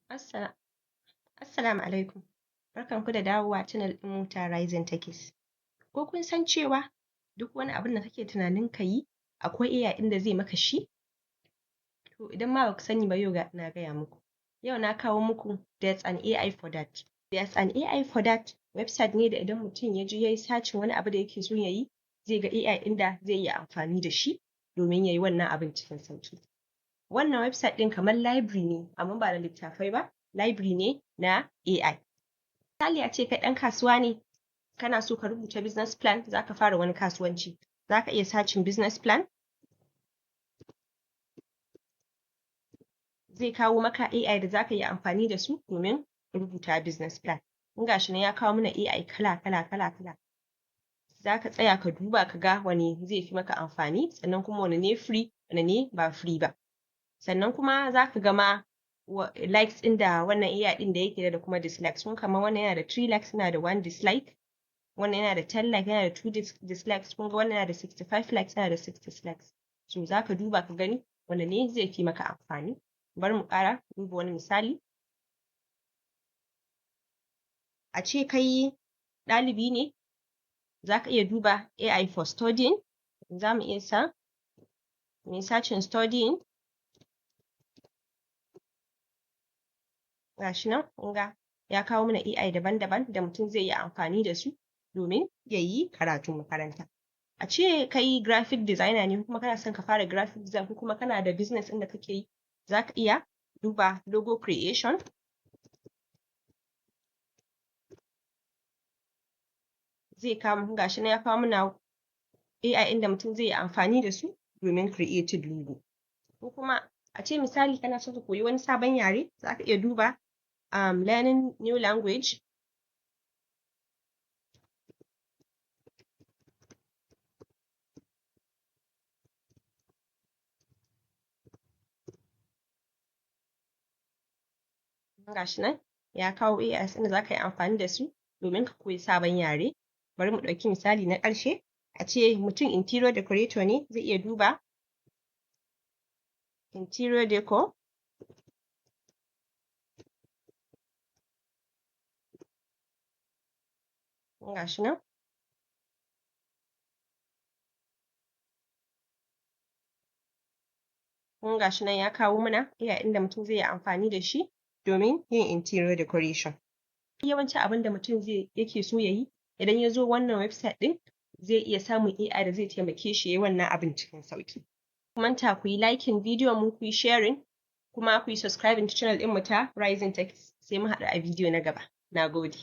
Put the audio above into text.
Assalamu alaikum. Barkanku da dawowa channel ɗinmu ta Rising Techies. Ko kun san cewa duk wani abun da kake tunanin ka yi, akwai AI ɗin da zai maka shi? To, idan ma ba ku sani ba, yau ga na gaya muku. Yau na kawo muku There's an AI for that. There's an AI for that website ne da idan mutum ya je ya yi searching wani abu da yake so ya yi, zai ga AI ɗin da zai iya amfani da shi domin ya yi wannan abin cikin sauƙi. Wannan website ɗin kamar library ne, amma ba da littattafai ba, library ne na AI. Misali, a ce kai ɗan kasuwa ne, kana so ka rubuta business plan, za ka fara wani kasuwanci. Za ka iya searching business plan, zai kawo maka AI da za ka yi amfani da su domin rubuta business plan. Kun ga shi nan ya kawo mana AI kala kala kala kala. Za ka tsaya ka duba ka ga wane zai fi maka amfani, sannan kuma wane ne free, wane ne ba free ba. Sannan kuma za ka ga ma likes ɗin da wannan AI ɗin da yake da kuma dislikes. Kun kamar wannan yana da 3 likes, yana da 1 dislike. Wannan yana da 10 like, yana da 2 dislikes. Kun ga wannan yana da 65 likes, yana da 6 dislikes. So za ka duba ka gani wane ne zai fi maka amfani. Bari mu ƙara duba wani misali. A ce kai ɗalibi ne, za ka iya duba AI for studying. Za mu iya sa mu yi searching studying. Ga shi nan, kun ga ya kawo mana AI daban-daban da mutum zai iya amfani da su domin ya yi karatun makaranta. A ce kai graphic designer ne, kuma kana son ka fara graphic design, ko kuma kana da business ɗin da kake yi, za ka iya duba logo creation. Zai kawo, ga shi nan ya kawo mana AI ɗin da mutum zai yi amfani da su domin creating logo. Ko kuma a ce misali kana so ka koyi wani sabon yare, za ka iya duba learning new language. Ga shi nan ya kawo AIs ɗin da za ka yi amfani da su domin ka koyi sabon yare. Bari mu ɗauki misali na ƙarshe. A ce mutum interior decorator ne, zai iya duba interior decor. Ga shi nan. Kun ga shi nan ya kawo mana AI ɗin da mutum zai yi amfani da shi domin yin interior decoration. Yawancin abin da mutum zai yake so ya yi, idan ya zo wannan website ɗin, zai iya samun AI da zai taimake shi ya yi wannan abin cikin sauƙi. Ku manta ku yi liking bidiyon mu, ku yi sharing, kuma ku yi subscribing to channel ɗinmu ta Rising Tech. Sai mun haɗu a bidiyo na gaba. Na gode.